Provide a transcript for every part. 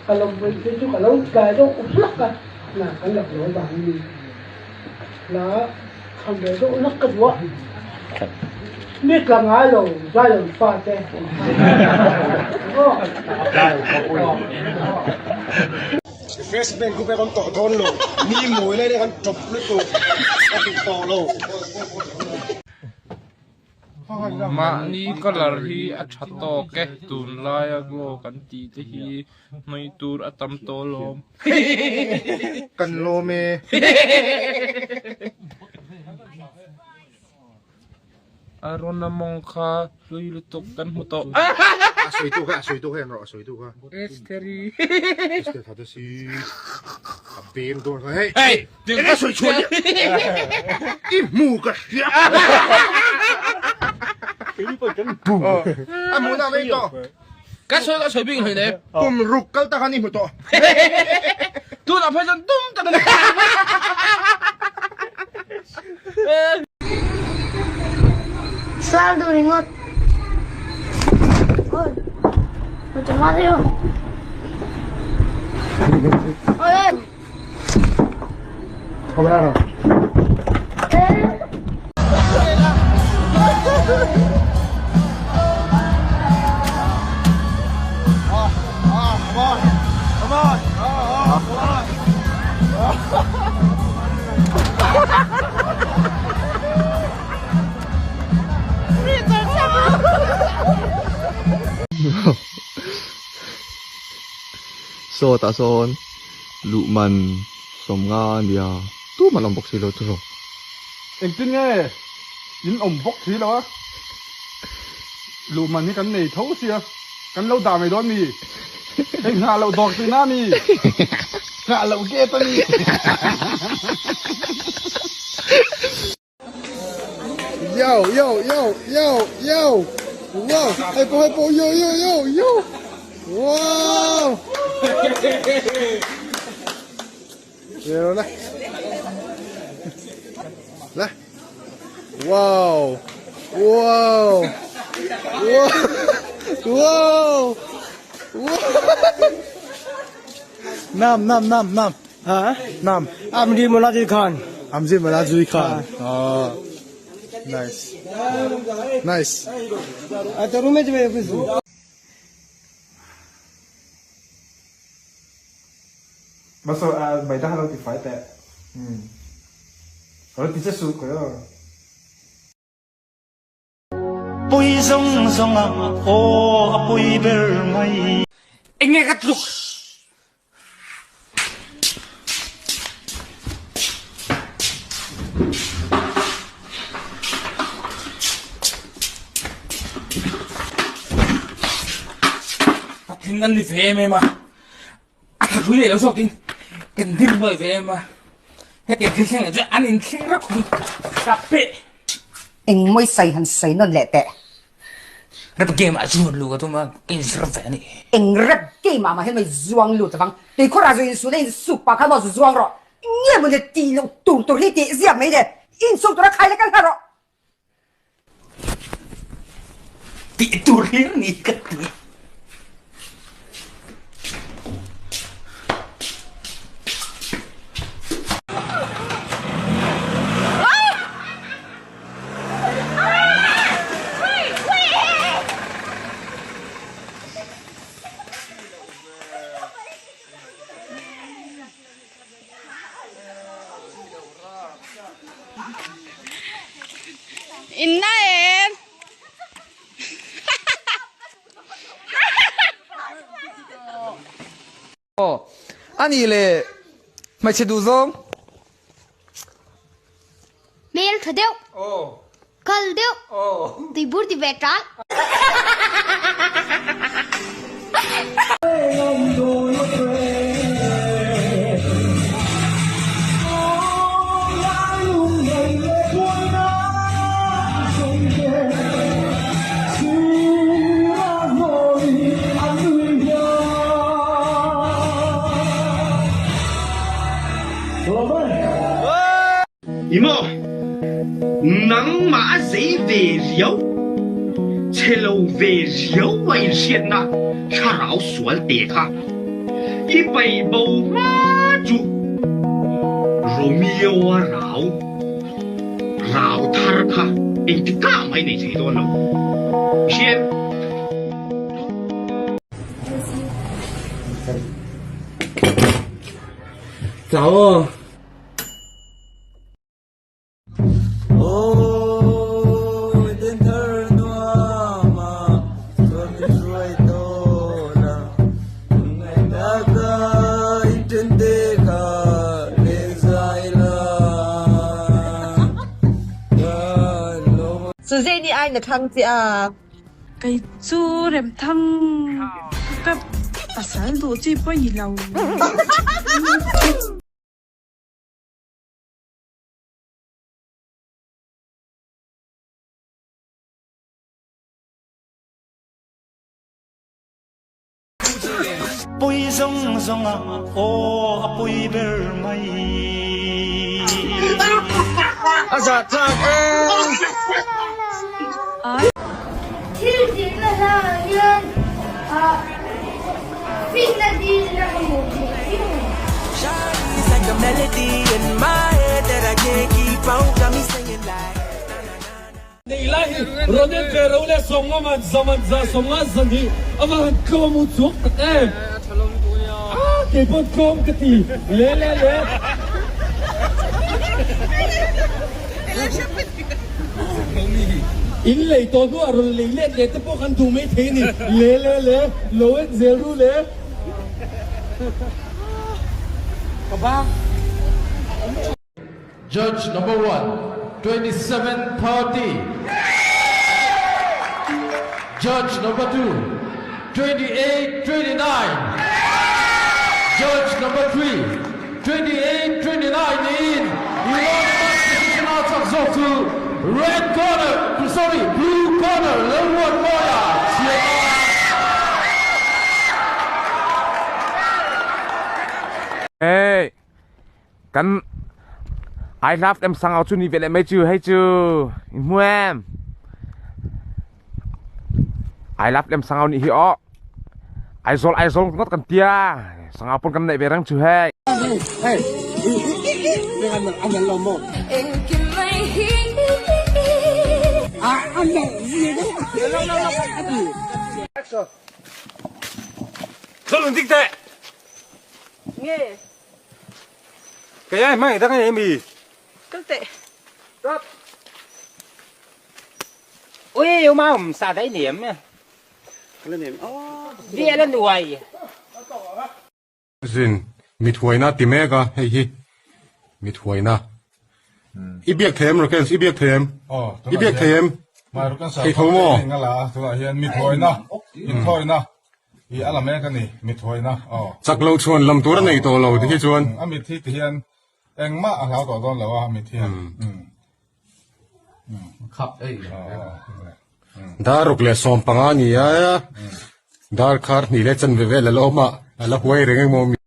Ka lawmpui phei chu ka lo tlai deuh hlak a, hna kan lak lo avangin hla thlan ve deuh hlak ka duh a, mi tla ngai lo Zion fate an kha. First bank khu pek an tawh dawn lo, mi mawi lai kan tawp lutuk ka duh tawh lo. Mahni colour hi a tha tawk e, tunlaia glow kan tih te hi hnawih tur a tam tawh alawm. Kan lawm e. Arona mawng kha hlui lutuk kan hmu tawh. A sawitu kha, a sawitu kha en rawh, a sawitu kha. Esteri. Esther tha te si. A beng dawn kha hei. Hei, eng a sawi chhuah nia. I hmu ka hria. A hmu na mai tawh. Ka sawi ka sawi bik hlei ne. Kum ruk kal tak an i hmu tawh. Tunah phei chuan tum tak a ni. Sal duh ringawt. Oi. Macam mana yo? Oi. Oi. Saw tah sawn luh man sawmnga a nia tumah an awm bawk si lo chu. Engtin nge in awm bawk si lo a, luh man hi kan nei tho sia, kan lo dah mai dawn mi? Hei nghah loh dawr tihna a mi? Nghah loh gate a ni. Yo yo yo yo yo wow hei pawh hei pawh yo yo yo yo wow 来来哇哦哇哦哇哇哇 Nam nam nam nam Ha? Nam Amdi Mulaji Khan. Amzi Mulaji Khan. Oh. Nice. Nice. Acha room mein Maso a mai dah lo ti fai teh. Hmm. Lo ti che su ko yo. Pui zawng zawng a aw a pui ber mai. Enge ka tluk. Patling an ni ve em em a. A tha hlui leh lo zawk in kan dir buai ve em a. Hetiang thil thleng ah chuan an inthleng rak hun ka peh. Engmawi sai han sawi nawn leh teh. Rap game ah zuan lut ka tum a, ka inzir ve a ni. Eng rap game ah mah hian mai zuang lut avang. Tuikhur ah zu insu na insuk pah khan maw zu zuang rawh. Nge maw le tih loh tur tur hi tih ziak mai le. Insuk tura khai leh kal hla rawh. Tih tur hlir ni ka ti. Inna em. Aw, a nih le hmeichhe duh zawng. Hmel tha deuh. Aw. Kal deuh. Aw. Tuibur ti ve tan. I maw? Nangmah a zei ve riau, che lo ve riau a inhriatna thlarau sual te kha. I paih bo hma chu Romeo-a rau rau thar kha engtikah mai nei thei dawn lo. I hria em? Chau aw. Suzanne i ai na thlang che a. Kei chu Remthang ka pasal duh chi pawh i ni lo. Pui zawng zawng a aw a pui ber mai. A zah tlak em. Thil tihna hlang ah hian finna dilna ka hmuh theih viau a ni. Nei lai hi Ronel ve ro le 50 man za man za 50 zahnih a va han tlawm u chuak tak em. Ah kei pawh tlawm ka ti le le le. In lei tawh hnuah rawn lei let leh te pawh kan duh mai thei a ni. Le le le, lo en zel ru le. Judge number one, 27-30. Judge number two, 28-29. Judge number three, 28-29 niin unanimous decision a chak zawk chu red corner, sorry, blue corner Lalruatmawia chhiat a. Hey, kan I love em sangau chu ni ve leh mai chu hei chu i hmu em I love em sangau nih hi aw Aizawl Aizawl ngot kan tia sangau pon kan neih ve reng chu hei. Hey, an lo mo. Ah, an lo. Action. Zo lung dik teh. Nge. Kei ai hmang tak ani mi. Kal teh. Stop. Ui, u mau sa dai niam nha. Bia la nuai. Zin mit huaina ti mek a hei hi mit huaina i biak thei em Rokens i biak thei em i biak thei em thei tho maw chak lo chhuan lam tur a nei tawh lo ti hi chuan a mit hi ti hian engmah a hlau tawh dawn lo a mit hian Dar ruk leh 15 a ni a, dar khar hnih leh chanve vel a la awm a, a la huai reng emaw mi.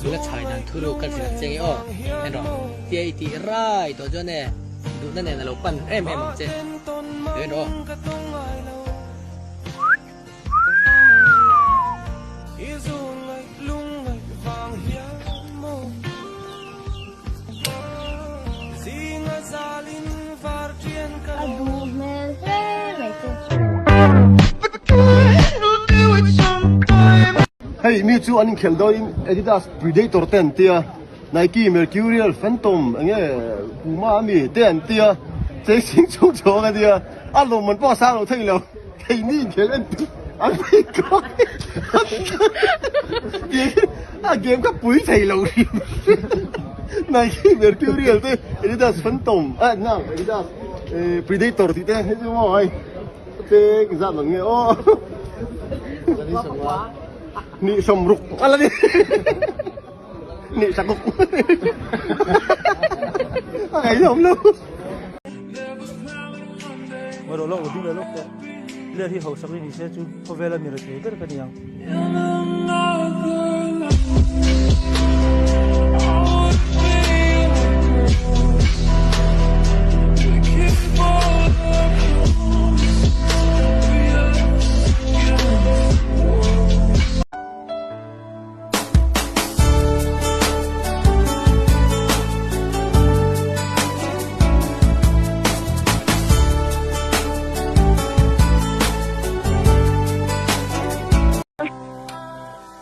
Tuna chhai dan thu ru kan hrilh ang che nge aw, en rawh, tia i tih rai tawh chuan e, duhna nen a lo pan em em ang che, en rawh aw. A duh hmel hle mai che. Hei mi chu an inkhelh dawin Adidas Predator te an tia, Nike Mercurial Phantom enge Puma ami te an tia, chasing chung chuang a nia, a lawmman pawh a sang lo thei lo. Keini inkhel en tu an phei kawk a game kha pui thei lo hrim Nike Mercurial te Adidas Phantom ah na Adidas Predator tih te hei chu maw hei cheng zat lang nge aw ni 60 a la ni ni 60 a ngaihawm lo.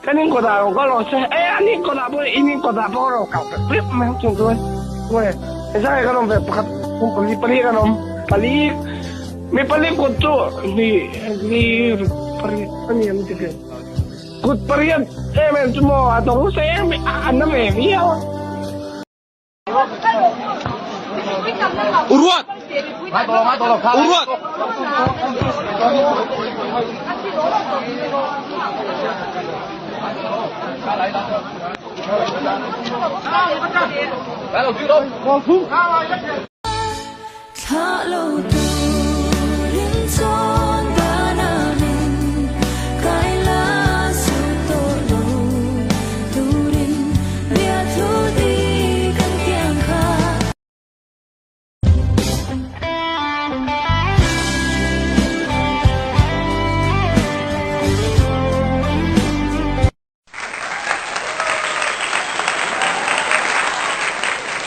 Kan in kawtah lo kal rawh se. E an in kawtah pawh in in kawtah pawh ka rawn kal pek pek mai ang chung chuan. Nge engzah nge kan awm ve pakhat pali pali kan awm pali mi pali kut chu ni ni pariat a ni ang dik e. Kut pariat em em chu maw a dawng se em a na ve viau a. Uruat! Uruat!